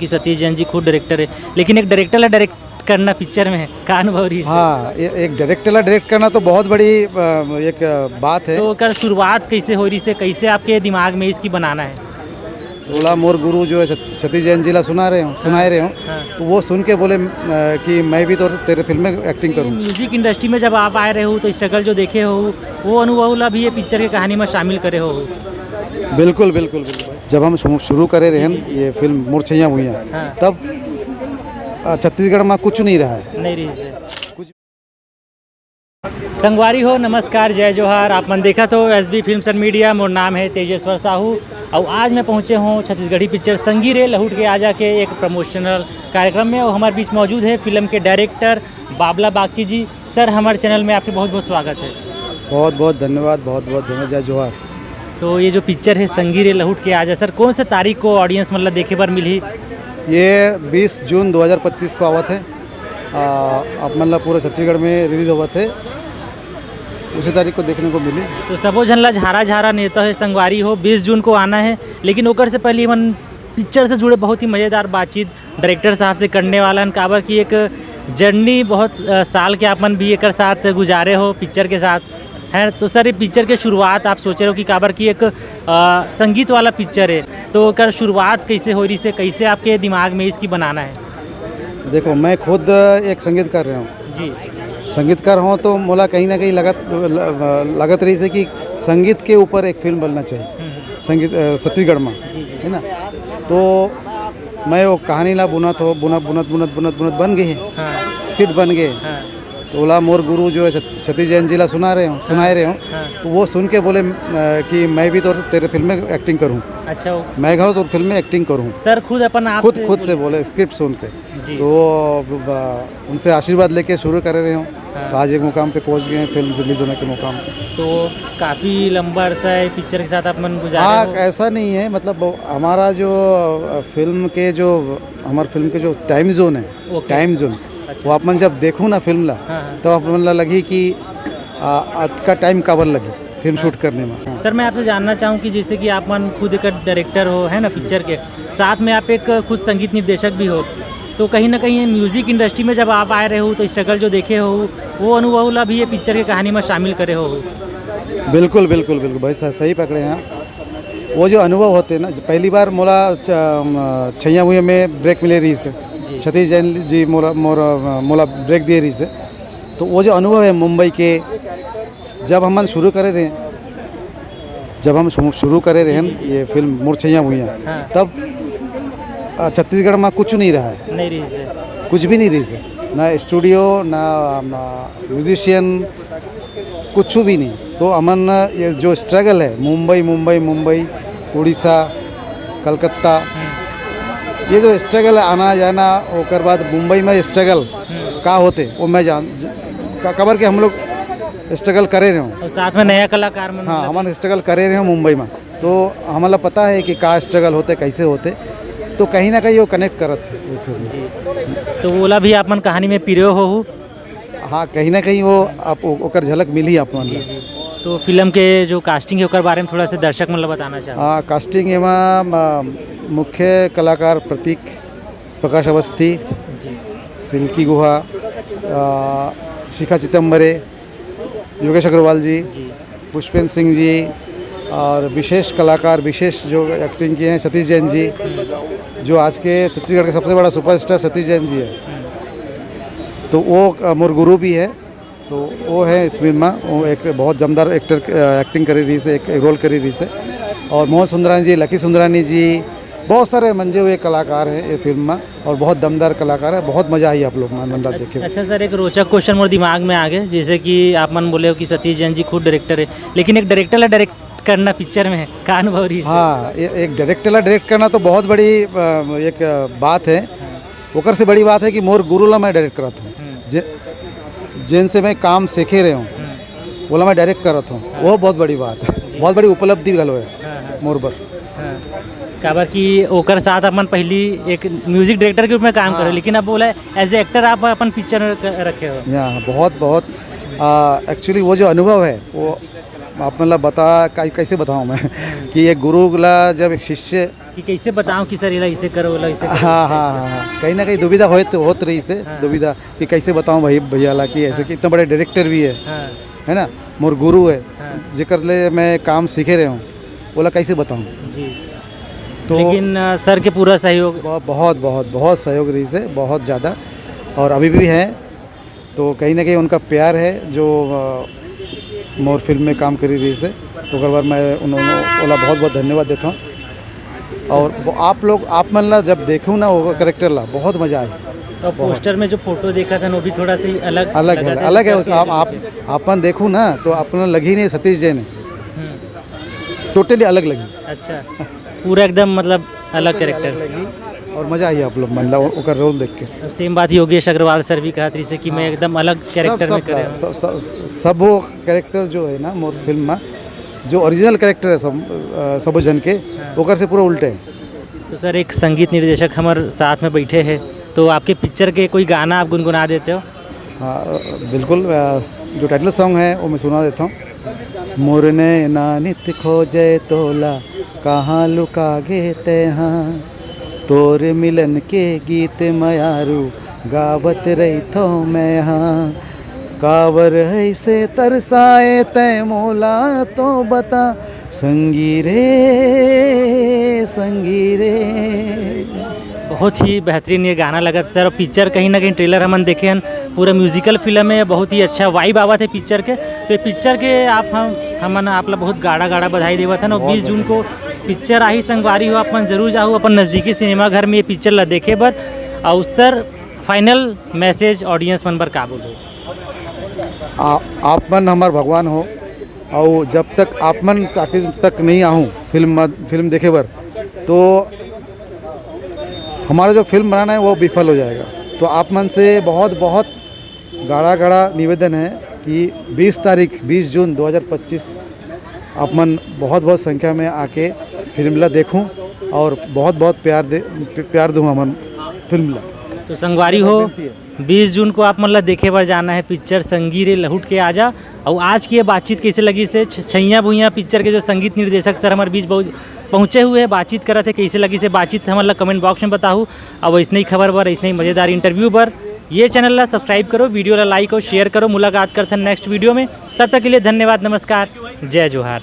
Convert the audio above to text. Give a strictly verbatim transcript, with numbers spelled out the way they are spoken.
कि सतीश जैन जी खुद डायरेक्टर है, लेकिन एक डायरेक्टर ला डायरेक्ट करना पिक्चर में है, का अनुभव रहिस? हाँ, ए-, एक डायरेक्टर ला डायरेक्ट करना तो बहुत बड़ी, अ, एक, अ, बात है। तो ओकर शुरुआत कैसे हो रहिस हे, कैसे आपके दिमाग में इसकी बनाना है? ओला मोर गुरु जो है सत-, सतीश जैन जी ला सुना रहे हो, सुनाए रहे हो, हाँ। तो वो सुन के बोले, अ, कि मैं भी तो तेरे फिल्म में एक्टिंग करूँ। म्यूजिक इंडस्ट्री में जब आप आए रहे हो तो स्ट्रगल जो देखे हो, वो अनुभव ला भी ये पिक्चर के कहानी में शामिल करे हो? बिल्कुल, बिल्कुल, बिल्कुल। जब हम शुरू, शुरू करे रहेन ये फिल्म मोर छैया भुइयां, हाँ। तब, अ, छत्तीसगढ़ में कुछ नहीं रहा है। नहीं रहिस हे। कुछ संगवारी हो, नमस्कार, जय जोहार। आप मन देखत हो S B Films and Media। मोर नाम है तेजेश्वर साहू। और आज मैं पहुँचे हूँ छत्तीसगढ़ी पिक्चर संगी रे लहुट के आजा के एक प्रमोशनल कार्यक्रम में। और हमारे बीच मौजूद है फिल्म के डायरेक्टर बाबला बागची जी। सर, हमारे चैनल में आपके बहुत बहुत स्वागत है। बहुत बहुत धन्यवाद, बहुत बहुत धन्यवाद, जय जोहार। तो ये जो पिक्चर है संगी रे लहुट के आजा, सर, कौन से तारीख को ऑडियंस मतलब देखे बर मिलही? ये बीस जून दो हज़ार पच्चीस को आवत है। आ, आप मन ला पूरा छत्तीसगढ़ में रिलीज होवत है, उसी तारीख को देखने को मिली। तो सबो झन ला झारा झारा नेता है संगवारी हो, बीस जून को आना है, लेकिन ओकर से पहले हमन पिक्चर से जुड़े बहुत ही मज़ेदार बातचीत डायरेक्टर साहब से करने वाला हन, काबर कि एक जर्नी बहुत, अ, साल के आप मन भी एकर साथ गुजारे हो पिक्चर के साथ, है। तो सर, ये पिक्चर के शुरुआत आप सोचे रहो कि काबर कि एक, अ, संगीत वाला पिक्चर है, तो ओकर शुरुआत कैसे हो रहिस हे, कैसे आपके दिमाग में इसकी बनाना है? देखो, मैं खुद एक संगीतकार रहे हूँ। जी। संगीतकार हूँ तो मोला कहीं ना कहीं लगत, ल-, लगत रहिस हे कि संगीत के ऊपर एक फिल्म बनना चाहिए। हम्म। संगीत, अ, छत्तीसगढ़ में, जी, जी। है ना? तो मैं वो कहानी ला बुनत हो, बुनत, बुनत, बुनत, बुनत, बुनत बन गई है। हाँ। स्क्रिप्ट बन गए। हाँ। तो ओला मोर गुरु जो है सत-, सतीश जैन जी ला सुना रहे हो, सुनाए रहे हो। हाँ। तो वो सुन के बोले, अ, कि मैं भी तो तेरे फिल्म में एक्टिंग करूँ। अच्छा, वो मैं घलो तो फिल्म में एक्टिंग करूँ। सर खुद अपन आप खुद, से खुद से बोले। बोले, स्क्रिप्ट सुन के। जी। तो ब-, उनसे आशीर्वाद लेके शुरू करे रहे हूँ। हाँ। तो आज एक मुकाम पे पहुँच गए हैं, फिल्म रिलीज होने के मुकाम पे। तो काफ़ी लंबा अरसा है पिक्चर के साथ आप मन गुजारे हाँ, हो? ऐसा नहीं है, मतलब, वो हमारा जो, अ, फिल्म के जो, हमारे फिल्म के जो टाइम जोन है, ओके। टाइम जोन, अच्छा। वो आप मन जब देखो ना फिल्म ला, हाँ, हाँ। तो आप मन ला लगी कि, आ, अतका टाइम काबर लगी फिल्म हाँ। शूट करने में। हाँ। सर, मैं आपसे जानना चाहूँ कि जैसे कि आप मन खुद एक डायरेक्टर हो, है ना, पिक्चर के, साथ में आप एक खुद संगीत निर्देशक भी हो, तो कहीं ना कहीं ये म्यूजिक इंडस्ट्री में जब आप आए रहे हो, तो स्ट्रगल जो देखे हो, वो अनुभव ला भी ये पिक्चर के कहानी में शामिल करे हो? बिल्कुल, बिल्कुल, बिल्कुल भाई, स-, सही पकड़े हैं आप। वो जो अनुभव होते हैं ना, पहली बार मोला च-, अम, छैया हुए में ब्रेक मिले रहिस हे। जी। सतीश जैन जी मोला, मोर, मोला ब्रेक दिए रहिस हे। तो वो जो अनुभव है मुंबई के, जब हमन शुरू करे रहे, जब हम शु-, शुरू करे रहे ये फिल्म मोर छैया भुइयां, हाँ। तब, अ, छत्तीसगढ़ में कुछ नहीं रहा है। नहीं रहिस हे। कुछ भी नहीं रहिस हे। ना स्टूडियो, ना, ना म्यूजिशियन, कुछ भी नहीं। तो हमन ये जो स्ट्रगल है, मुंबई, मुंबई, मुंबई, उड़ीसा, कलकत्ता, हम्म। ये जो स्ट्रगल है, आना जाना, ओकर बाद मुंबई में स्ट्रगल हम्म। का होते, वो मैं जान, ज-, का-, काबर के हम लोग स्ट्रगल करे रहे हो। और साथ में नया कलाकार मन हाँ, मतलब हमन स्ट्रगल करे रहे हो मुंबई में, तो हमला पता है कि का स्ट्रगल होते, कैसे होते, तो कहीं ना कहीं वो कनेक्ट करत है ये फिल्म। जी। तो ओला भी आप मन कहानी में पिरो हो? हाँ, कहीं ना कहीं वो आप, ओ-, ओकर झलक मिली आप मन जी, ला। जी। तो फिल्म के जो कास्टिंग है, ओकर बारे में थोड़ा सा दर्शक मन ला बताना चाहूँ। हाँ, कास्टिंग एमा, म-, मुख्य कलाकार प्रतीक प्रकाश अवस्थी, जी। सिल्की गुहा, अ, शिखा चितम्बरे, योगेश अग्रवाल जी, जी। पुष्पेंद्र सिंह जी और विशेष कलाकार, विशेष जो एक्टिंग किए हैं, सतीश जैन जी, जो आज के छत्तीसगढ़ के सबसे बड़ा सुपरस्टार सतीश जैन जी है। तो वो, अ, मोर गुरु भी है, तो वो है इस फिल्म में, वो एक बहुत दमदार एक्टर, अ, एक्टिंग करी रही से, एक, एक रोल करी रही से। और मोहन सुंदरानी जी, लकी सुंदरानी जी, बहुत सारे मंजे हुए कलाकार हैं ये फिल्म में। और बहुत दमदार कलाकार है, बहुत मजा आई आप लोग मन ला देखे। अच्छा सर, एक रोचक क्वेश्चन मोर दिमाग में आ गए, जैसे कि आप मन बोले हो कि सतीश जैन जी खुद डायरेक्टर है, लेकिन एक डायरेक्टर ला डायरेक्ट करना पिक्चर में है, का अनुभव रही? हाँ, ये एक डायरेक्टर ला डायरेक्ट करना तो बहुत बड़ी, अ, एक बात है। ओकर से बड़ी बात है कि मोर गुरु ला मैं डायरेक्ट करत हूँ, हम्म। जे-, जिनसे मैं काम सीखे रहे हूँ, हम्म। ओला मैं डायरेक्ट करत हूँ, हाँ। वो बहुत बड़ी बात है, जी। बहुत बड़ी उपलब्धि घलो है हाँ, हाँ। मोर बर। हाँ। काबर कि ओकर साथ अपन पहली एक म्यूजिक डायरेक्टर के रूप में काम हाँ। करे, लेकिन अब बोला एज ए एक्टर आप अपन पिक्चर में क-, रखे हो। या, बहुत, बहुत, आ, एक्चुअली वो जो अनुभव है, वो आप मतलब बता, कै-, कैसे बताऊँ मैं कि एक गुरु ला जब एक शिष्य कि कैसे बताऊं कि सर, इला इसे करो, इला इसे करो। हाँ हाँ हाँ हाँ, कहीं ना कहीं दुविधा होत होत रहिसे। हाँ। दुविधा कि कैसे बताऊं भाई भैया ला कि ऐसे कि इतना बड़े डायरेक्टर भी है, हाँ। है ना, मोर गुरु है, हाँ। जेकर ले मैं काम सीखे रहे हूँ, ओला कैसे बताऊं। जी। तो लेकिन अ, सर के पूरा सहयोग। ब- बहुत बहुत बहुत सहयोग रहिसे, बहुत ज़्यादा। और अभी भी है, तो कहीं ना कहीं उनका प्यार है जो अ, मोर फिल्म में काम करी रहिसे, ओकर बर मैं उन्होंने ओला बहुत बहुत धन्यवाद देता हूँ। और वो आप लोग, आप मन ला जब देखूँ ना वो करेक्टर ला, बहुत मज़ा आए। तो पोस्टर में जो फोटो देखा था, वो भी थोड़ा सा ही अलग अलग लगा है, था, अलग है सर उसका। आप के आप आप मन देखू ना तो आप मन लगी नहीं सतीश जैन है, हम्म, टोटली अलग लगी। अच्छा, पूरा एकदम मतलब अलग कैरेक्टर। लगी और मज़ा आई आप लोग मन ला ओकर रोल देख के। अब सेम बात योगेश अग्रवाल सर भी कहत रहिसे कि मैं एकदम अलग कैरेक्टर सब में सब करे हूँ। सब- सब- सब वो कैरेक्टर जो है ना मोर फिल्म में, जो ओरिजिनल कैरेक्टर है सब अ, सबो जन के, हाँ। ओकर से पूरा उल्टे है। तो सर, एक संगीत निर्देशक हमारे साथ में बैठे हैं, तो आपके पिक्चर के कोई गाना आप गुनगुना देते हो? हाँ, बिल्कुल। अ, जो टाइटल सॉन्ग है वो मैं सुना देता हूँ। मोर नैना नित खोजे तोला, कहाँ लुका गे तैहा, तोर मिलन के गीत मयारू, गावत रहिथो मैं हा। काबर ऐसे तरसाए तै मोला तो बता, संगी रे, संगी रे। बहुत ही बेहतरीन ये गाना लगत सर। और पिक्चर कहीं ना कहीं ट्रेलर हमन देखे हन, पूरा म्यूजिकल फिल्म है, बहुत ही अच्छा वाइब आवत है पिक्चर के। तो ये पिक्चर के आप हम हमन आप ला बहुत गाड़ा गाड़ा बधाई देवत हन। और बीस जून को पिक्चर आही संगवारी हो, आप मन जरूर जाहू अपन नजदीकी सिनेमा घर में ये पिक्चर ला देखे बर। और सर, फाइनल मैसेज ऑडियंस मन बर का बोलहू? आ, आप मन हमार भगवान हो, और जब तक आप मन टॉकीज तक नहीं आहू फिल्म फिल्म देखे बर, तो हमारा जो फिल्म बनाना है वो विफल हो जाएगा। तो आप मन से बहुत बहुत गाड़ा गाड़ा निवेदन है कि बीस तारीख, बीस जून दो हज़ार पच्चीस, आप मन बहुत बहुत संख्या में आके फिल्म ला देखूं और बहुत बहुत प्यार दे प्यार दूं हमन फिल्म ला। तो संगवारी हो, बीस जून को आप मन ला देखे बर जाना है पिक्चर संगी रे लहुट के आजा। और आज की ये बातचीत कैसे लगिस हे? छ- छैया भुइयां पिक्चर के जो संगीत निर्देशक सर हमारे बीच बहुत पहुँचे हुए हैं, बातचीत करत हे, कैसे लगिस हे बातचीत, हमन ला कमेंट बॉक्स में बताहू। अब ऐसने ही खबर बर, ऐसने ही मजेदार इंटरव्यू बर ये चैनल ला सब्सक्राइब करो, वीडियो ला लाइक और शेयर करो। मुलाकात करथन नेक्स्ट वीडियो में, तब तक के लिए धन्यवाद, नमस्कार, जय जोहार।